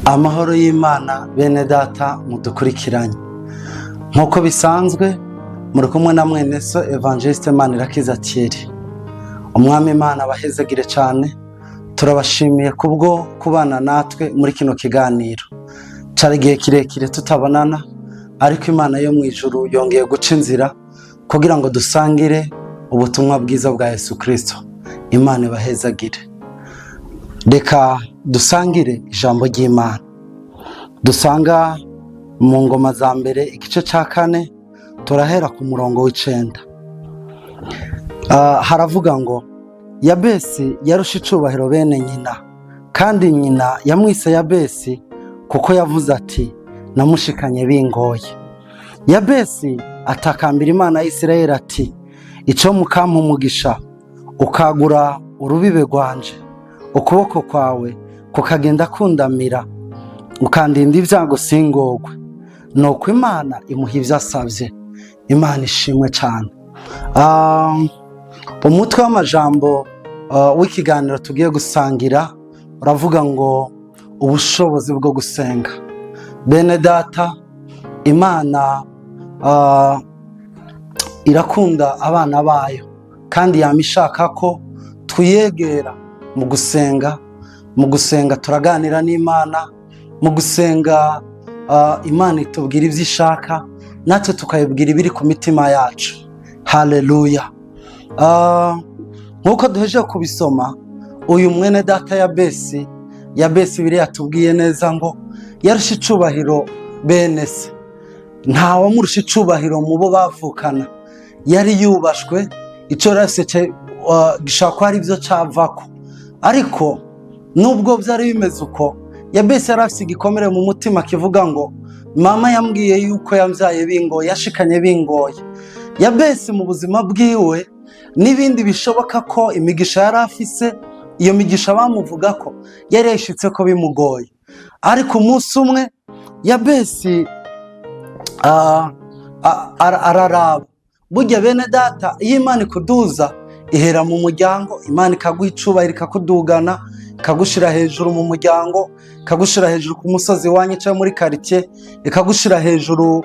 Amahoro y'Imana, bene data mudukurikiranye. Nk'uko bisanzwe, muri kumwe na mwene so Evangeliste Manirakiza Thierry. Umwami Imana abahezagire cyane. Turabashimiye kubwo kubana natwe muri kino kiganiro. Cari igihe kirekire tutabonana, ariko Imana yo mu ijuru yongeye guca inzira kugira ngo dusangire ubutumwa bwiza bwa Yesu Kristo. Imana ibahezagire. Reka dusangire ijambo ry'Imana dusanga mu Ngoma za Mbere, igice cya 4, turahera ku murongo w'9. Haravuga ngo: "Yabesi yarusha icubahiro bene nyina, kandi nyina yamwise Yabesi kuko yavuze ati: 'Namushikanye bingoye.' Yabesi atakambira Imana y'Isirayeli ati: 'Ico mukampa umugisha, ukagura urubibe rwanje, ukuboko kwawe kukagenda kundamira, ukandinda ibyago singogwe.' Nuko Imana imuha ibyo asabye." Imana ishimwe cyane. Umutwe w'amajambo w'ikiganiro tugiye gusangira uravuga ngo ubushobozi bwo gusenga. Bene data, Imana irakunda abana bayo, kandi yama ishaka ko twiyegera mu gusenga. Mu gusenga turaganira n'Imana. Mu gusenga Imana itubwira ibyo ishaka, natwe tukayibwira ibiri ku mitima yacu. Haleluya! Nk'uko duhejeje kubisoma, uyu mwene data Yabesi, Yabesi biriya yatubwiye neza ngo yarusha icubahiro bene se, ntawamurusha icubahiro mu bo bavukana, yari yubashwe. Icyo yari afise gishobora kuba ari byo cavako. Ariko nubwo byari bimeze uko, Yabesi yari afise igikomere mu mutima kivuga ngo: "Mama yambwiye yuko yambyaye bingoye, yashikanye bingoye." Yabesi mu buzima bwiwe n'ibindi bishoboka ko imigisha yari afise, iyo migisha bamuvuga ko yari yayishitse ko bimugoye. Ariko umunsi umwe Yabesi araraba. Burya bene data, iyo Imana ikuduza, ihera mu muryango. Imana ikaguha icubahiro, ikakudugana, ikagushira hejuru mu muryango, ikagushira hejuru ku musozi wanyu cyangwa muri karitsiye, ikagushira hejuru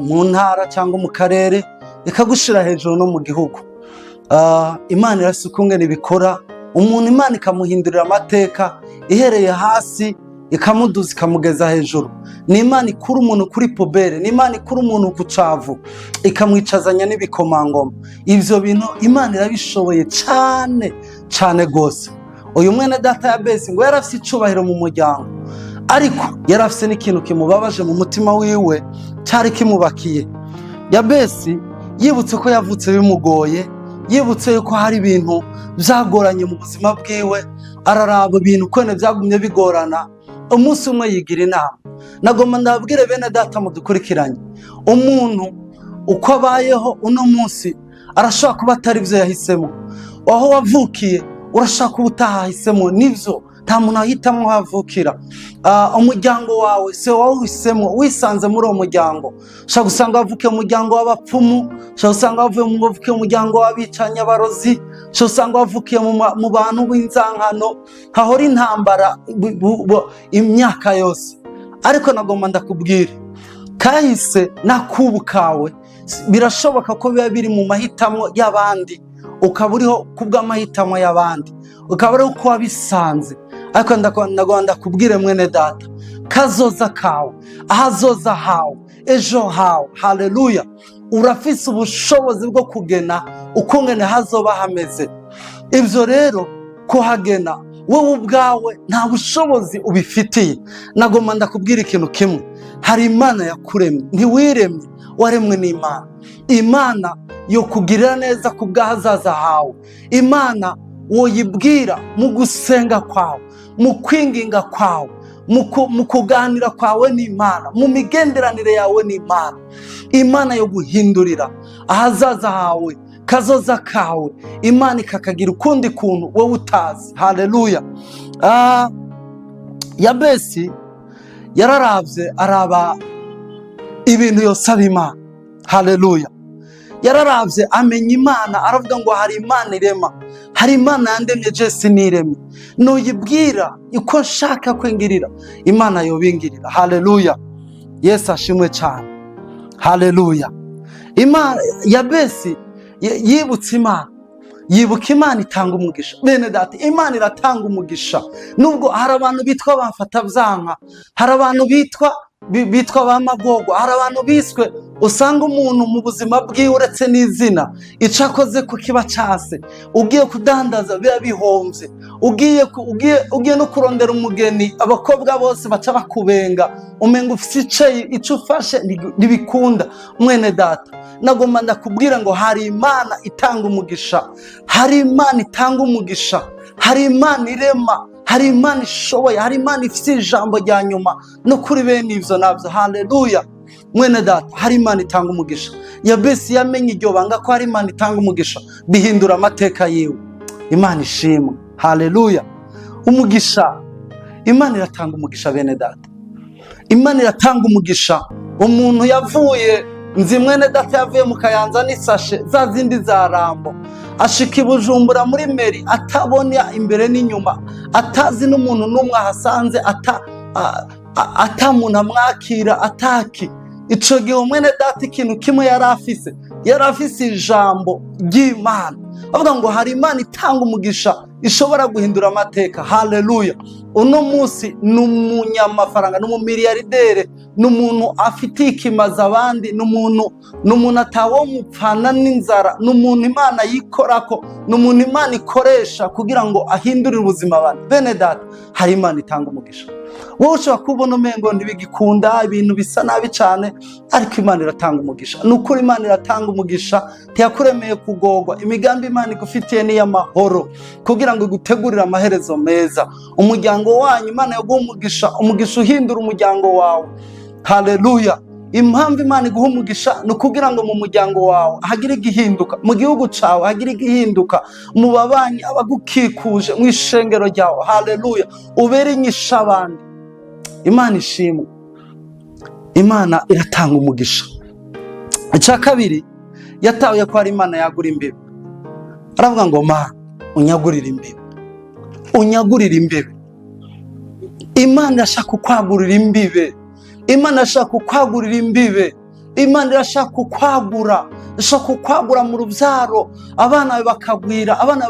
mu ntara cyangwa mu karere, ikagushira hejuru no mu gihugu. Imana irafise ukungene ibikora. Umuntu Imana ikamuhindurira amateka ihereye hasi, ikamuduza, ikamugeza hejuru. Ni Imana ikura umuntu kuri poubelle, ni Imana ikura umuntu ku cavu, ikamwicazanya n'ibikomangoma. Ivyo bintu Imana irabishoboye cane cane rwose. Uyu mwene data Yabesi ngo yari afise icubahiro mu muryango, ariko yari afise n'ikintu kimubabaje mu mutima wiwe, cari kimubakiye. Yabesi yibutse ko yavutse bimugoye, yibutse yuko hari ibintu byagoranye mu buzima bwiwe, araraba ibintu kwene byagumye bigorana. Umunsi umwe yigira inama. Nagomba ndababwire, bene data mudukurikiranye, umuntu uko abayeho uno munsi arashobora kuba atari byo yahisemo. Aho wavukiye urashobora kuba utahahisemo. Nibyo, nta muntu ahitamo aho avukira. Umuryango wawe si wowe wahisemo, wisanze muri uwo muryango. Ushobora gusanga wavukiye mu muryango w'abapfumu, ushobora gusanga wavukiye mu muryango w'abicanyi, abarozi, ushobora gusanga wavukiye mu bantu b'inzankano, hahora intambara imyaka yose. Ariko nagomba ndakubwira, kahise n'akubu kawe birashoboka ko biba biri mu mahitamo y'abandi, ukaba uriho kubw'amahitamo y'abandi, ukaba uriho uko wabisanze. Ariko ndagomba ndakubwire, mwene data, kazoza kawe, ahazoza hawe, ejo hawe, haleluya, urafise ubushobozi bwo kugena ukungene hazoba hameze. Ibyo rero kuhagena wowe ubwawe nta bushobozi ubifitiye. Nagomba ndakubwira ikintu kimwe: hari Imana yakuremye. Ntiwiremye, waremwe n'Imana. Imana yo kugirira neza ku bw'ahazaza hawe, Imana woyibwira mu gusenga kwawe, mu kwinginga kwawe, mu kuganira kwawe n'Imana, mu migenderanire yawe n'Imana. Imana yo guhindurira ahazaza hawe, kazoza kawe, Imana ikakagira ukundi kuntu wowe utazi. Haleluya! Yabesi yararavye, araba ibintu yosaba Imana. Haleluya! Yararavye amenya Imana, aravuga ngo hari Imana irema, hari Imana yandemye, je siniremye, nuyibwira uko nshaka kwingirira, Imana yobingirira. Haleluya, Yesu ashimwe cyane. Haleluya. Imana, Yabesi yibutse Imana, yibuka Imana itanga umugisha. Bene data, Imana iratanga umugisha. Nubwo hari abantu bitwa bamfata byanka, hari abantu bitwa ba magogwa, hari abantu biswe, usanga umuntu mu buzima bwiwe uretse n'izina icyo akoze ko kiba case. Ugiye kudandaza biba bihomvye, ugiye no kurondera umugeni, abakobwa bose baca bakubenga, umenga ufise ico ufashe ntibikunda. Mwene data, nagomba ndakubwira ngo hari Imana itanga umugisha, hari Imana itanga umugisha, hari Imana irema, hari Imana ishoboye, hari Imana ifite ijambo rya nyuma no kuri bene ivyo nabyo. Haleluya. Mwene data, hari Imana itanga umugisha. Yabesi yamenye iryo banga ko hari Imana itanga umugisha, bihindura amateka yiwe. Imana ishimwe. Haleluya. Umugisha, Imana iratanga umugisha. Bene data, Imana iratanga umugisha. Umuntu yavuye, nzi mwene data yavuye mu Kayanza n'isashe za zindi za rambo, ashika i Bujumbura muri mairie atabona imbere n'inyuma, atazi n'umuntu n'umwe ahasanze, ata muntu amwakira, ataki. Ico gihe mwene data ikintu kimwe yari afise, yari afise ijambo ry'Imana, avuga ngo hari Imana itanga umugisha, ishobora guhindura amateka. Haleluya. Uno munsi ni umunyamafaranga, ni umumiliyardere, ni umuntu afitiye ikimazi abandi, ni umuntu atawomupfana n'inzara, ni umuntu Imana yikorako, ni umuntu Imana ikoresha kugira ngo ahindurire ubuzima abantu. Bene data, hari Imana itanga umugisha. Wowe ushobora kubona umengo ntibigikunda, ibintu bisa nabi cyane, ariko Imana iratanga umugisha. Ni ukuri, Imana iratanga umugisha. Ntiyakuremeye kugorwa. Imigambi Imana igufitiye ni iy'amahoro, kugira ngo igutegurire amaherezo meza. Umuryango wanyu, Imana yaguha umugisha, umugisha uhindura umuryango wawe. Haleluya. Impamvu Imana iguha umugisha ni ukugira ngo mu muryango wawe hagire igihinduka, mu gihugu cyawe hagire igihinduka, mu babanyi, abagukikuje, mu ishengero ryawe. Haleluya. Ubere inyisha abandi. Imana ishimwe. Imana iratanga umugisha. Icya kabiri, yatahuye ko hari Imana yagura imbibi. Aravuga ngo: "Mana, unyagurire imbibi, unyagurire imbibi." Imana irashaka kukwagurira imbibe. Imana irashaka kukwagurira imbibe. Imana irashaka kukwagura, ishaka kukwagura mu rubyaro, abana bawe bakagwira, abana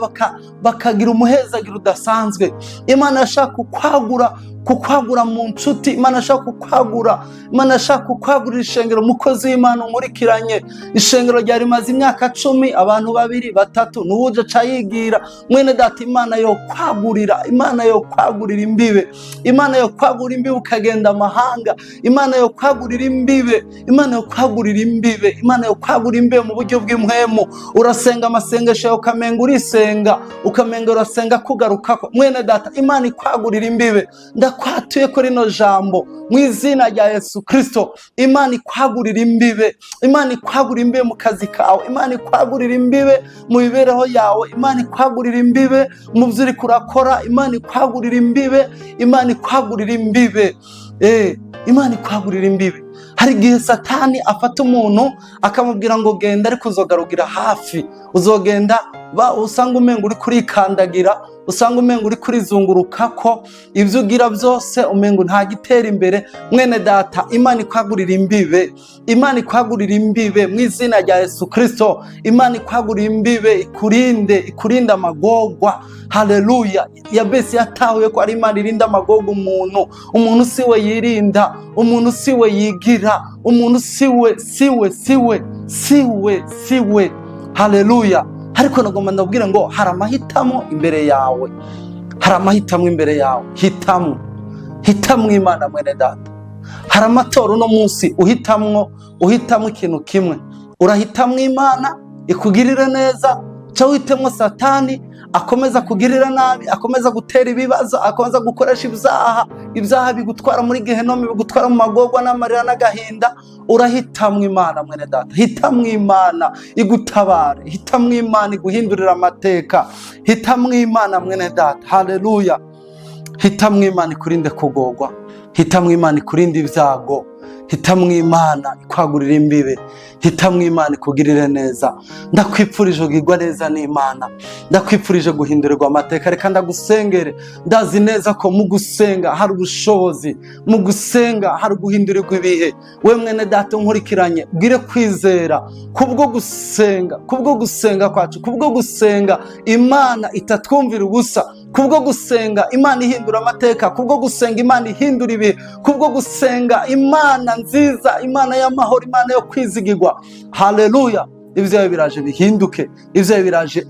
bakagira umuhezagiro udasanzwe. Imana irashaka kukwagura, kukwagura mu nshuti. Imana irashaka kukwagura. Imana irashaka kukwagurira ishengero. Umukozi w'Imana unkurikiranye, ishengero ryari rimaze imyaka 10, abantu babiri, batatu, n'uwuje aca yigira. Mwene data, Imana yo kwagurira, Imana yo kwagurira imbibe, Imana yo kwagura imbibe ukagenda amahanga, Imana yo kwagurira imbibe, Imana yo kwagurira imbibe, Imana yo kwagura imbibe mu buryo bw'impwemu. Urasenga amasengesho yawe ukamenga urisenga, ukamenga urasenga kugarukako. Mwene data, Imana ikwagurira imbibe. Ndakwatuye ko rino jambo mu izina rya Yesu Kristo. Imana ikwagurira imbibe. Imana ikwagurira imbibe mu kazi kawe. Imana ikwagurira imbibe mu mibereho yawe. Imana ikwagurira imbibe mu byo uriko urakora. Imana ikwagurira imbibe. Imana ikwagurira imbibe. Imana ikwagurira imbibe. Hari igihe Satani afata umuntu akamubwira ngo genda, ariko uzogarukira hafi, uzogenda usanga umenga uri kurikandagira, usanga umenga uri kurizungurukako, ibyo ugira byose umenga nta gitera imbere. Mwene data, Imana ikwagurira imbibe. Imana ikwagurira imbibe mu izina rya Yesu Kristo. Imana ikwagurira imbibe, ikurinde, ikurinde amagorwa. Haleluya. Yabesi yatahuye ko ari Imana irinda amagorwa umuntu. Umuntu si we yirinda, umuntu si we yigira, umuntu si we, si we, si we, si we, si we. Haleluya. Ariko nagomba ndabwira ngo hari amahitamo imbere yawe, hari amahitamo imbere yawe. Hitamo, hitamwo Imana. Mwene data, hari amatora uno munsi uhitamwo, uhitamwo ikintu kimwe. Urahitamwo Imana ikugirire neza, cyangwa uhitemwo Satani akomeza kugirira nabi, akomeza gutera ibibazo, akomeza gukoresha ibyaha, ibyaha bigutwara muri gehenomi, bigutwara mu magorwa n'amarira n'agahinda. Urahitamwo Imana. Mwene data, hitamwo Imana igutabare, hitamwo Imana iguhindurira amateka, hitamwo Imana. Mwene data, haleluya. Hitamwo Imana ikurinde kugorwa, hitamwo Imana ikurinde ibyago. Hitamwo Imana ikwagurira imbibe, hitamwo Imana ikugirire neza. Ndakwipfurije kugirwa neza n'Imana, ndakwipfurije guhindurirwa amateka. Reka ndagusengere. Ndazi neza ko mu gusenga hari ubushobozi, mu gusenga hari guhindurirwa ibihe. We mwene data nkurikiranye, bwire kwizera kubwo gusenga, kubwo gusenga kwacu, kubwo gusenga Imana itatwumvira ubusa, kubwo gusenga Imana ihindura amateka, kubwo gusenga Imana ihindura ibihe, kubwo gusenga Imana nziza, Imana y'amahoro, Imana yo kwizigirwa. Haleluya! Ibyawe biraje bihinduke, ibyawe biraje,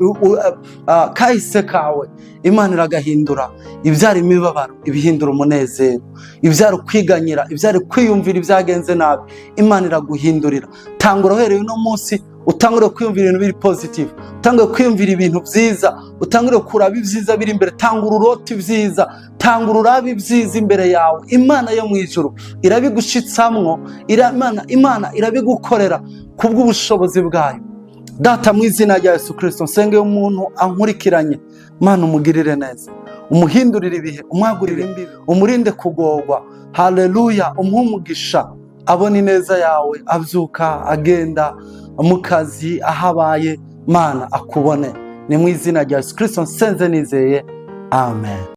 kahise kawe Imana iragahindura. Ibyara imibabaro ibihindura umunezero, ibyara ukwiganyira, ibyara kwiyumvira ibyagenze nabi, Imana iraguhindurira. Tangura uhereye uno munsi, utangure kwiyumvira ibintu biri positive, utangure kwiyumvira ibintu byiza, utangure kuraba ibyiza biri imbere, tangura urote ibyiza, tangura urabe ibyiza imbere yawe. Imana yo mu ijuru irabigushitsamwo, Imana irabigukorera kubw'ubushobozi bwayo. Data, mu izina rya Yesu Kirisito, nsenge umuntu ankurikiranye. Mana, umugirire neza, umuhindurire ibihe, umwagurire imbibi, umurinde kugorwa. Haleluya! Umuhe umugisha, abona ineza yawe, abyuka, agenda mu kazi, aho abaye, Mana akubone. Ni mu izina rya Yesu Kirisito nsenze nizeye, amen.